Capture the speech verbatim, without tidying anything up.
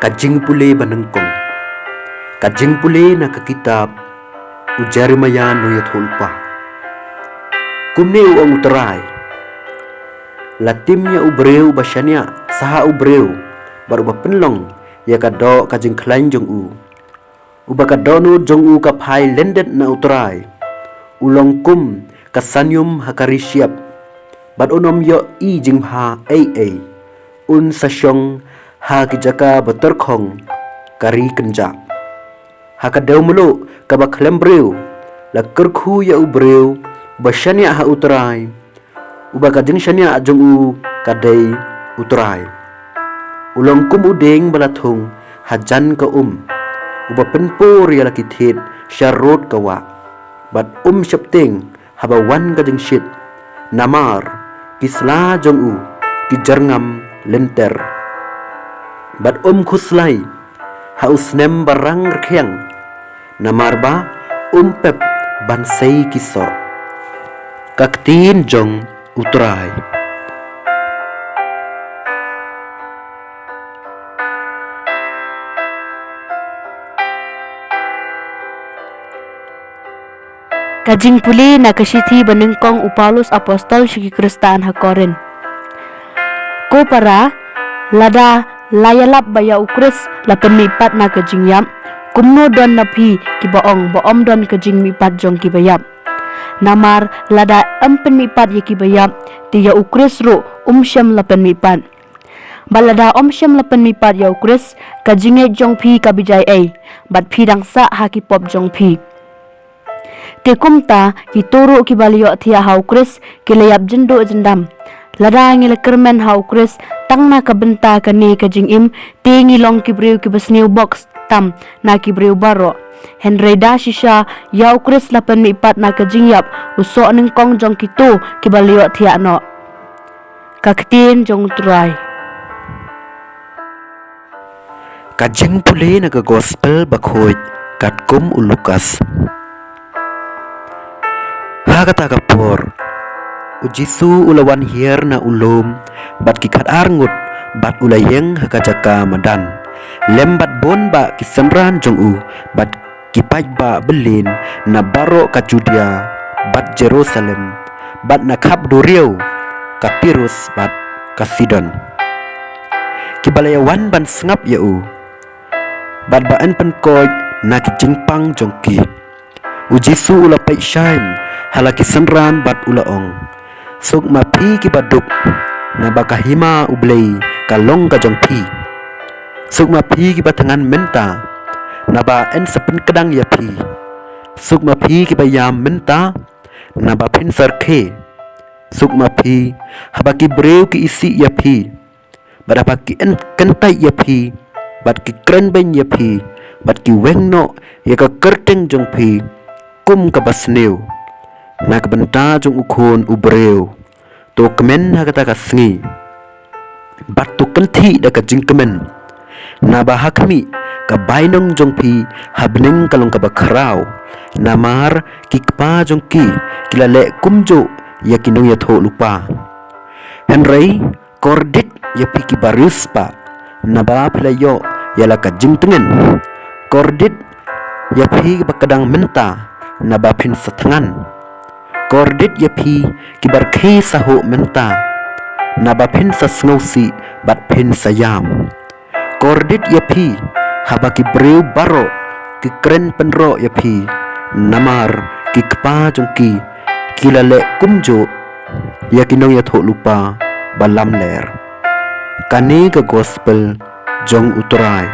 Ka jingpule ba nyngkong. Ka jingpule na ka kitab u Jeremiah nongïathuhlypa. Kumne u ong u Trai: La tim ïa u briew ba shaniah sa ha u briew, bad uba pynlong ïa ka doh ka jingkhlaiñ jong u, uba ka dohnud jong u ka phai lyndet na u Trai. U long kum ka sanium ha ka ri shyiap, bad un ym ïohi jingbha ei ei. Un sa shong ha ki jaka ba tyrkhong ka ri kynjah. Ha ka dew mluh kaba khlem briew, la kyrkhu ïa u briew ba shaniah ha u Trai, uba ka jingshaniah jong u ka dei u Trai. U long kum u dieng ba la thung hajan ka um, uba pynpur ïa la ki thied sha rud ka wah, bad um sheptieng haba wan ka jingshit, namar ki sla jong u ki jyrngam lynter. Bad um khuslai ha u snem ba rang rkhiang, namar ba um pep ban sei ki soh. Ka ktien jong u Trai. Ka jingpule na ka shithi ba nyngkong u Paulus apostol sha ki Khristan ha Korinth. Ko para, lada la ïalap ba ïa u Khrist la pynmihpat na ka jingïap, kumno don na phi kiba ong ba ym don ka jingmihpat jong kiba ïap? Namar lada ym pynmihpat ïa kiba ïap, te ïa u Khrist ruh um shym la pynmihpat. Bad lada ym shym la pynmihpat ïa u Khrist, ka jingngeit jong phi ka bijai ei, bad phi dang sah ha ki pop jong phi. Te kumta, kito ruh kiba la ïohthiah ha u Khrist ki la ïap jynduh jyndam. Lada ngi la kyrmen ha u Khrist tang na ka bynta kane ka jingim, te ngi long ki briew kiba sniew bok tam na ki briew baroh. Hynrei da shisha ïa u Khrist la pynmihpat na ka jingïap, u soh nyngkong jong kito kiba la ïohthiah noh. Ka ktien jong u Trai. Ka jingpule na ka Gospel bakhuid katkum u Lukas. Ha kata ka por, u Jisu u la wan hiar na u lum bad ki khatar ngut, bad u la ïeng ha ka jaka madan lem bad bun bah ki synran jong u, bad ki paidbah byllien na baroh ka Judia bad Jerusalem, bad na khap duriaw ka Tirus bad ka Sidon. Kiba la ïawan ban sngap ïa u, bad ba yn pynkoit na ki jingpang jong ki. U Jisu u la peit shai ha la ki synran bad u la ong: Suk ma phi kiba duk, naba ka hima U Blei ka long ka jong phi. Suk ma phi kiba thngan mynta, naba yn sa pynkdang ïa phi. Suk ma phi kiba ïam mynta, naba phin sa rkhie. Suk ma phi haba ki briew ki isih ïa phi, bad haba ki yn kyntait ïa phi, bad ki kren beiñ ïa phi, bad ki weng noh ïa ka kyrteng jong phi kum kaba sniew na ka bynta jong u Khun u briew. To kmen ha kata ka sngi, bad to kynthih da ka jingkmen, naba ha khmih, ka bainong jong phi ha bneng ka long kaba khraw. Namar ki kpa jong ki ki la leh kumjuh ïa ki nongïathuhlypa. Hynrei kordit ïa phi kiba riewspah, naba phi la ïoh ïa la ka jingtngen. Kordit ïa phi kiba kdang mynta, naba phin sa thngan. Kordit ïa phi kiba rkhie sahuh mynta, naba phin sa sngewsih bad phin sa ïam. Kordit ïa phi haba ki briew baroh ki kren pynroh ïa phi, namar ki kpa jong ki ki la leh kumjuh ïa ki nongïathuhlypa ba lamler. Kane ka Gospel jong u Trai.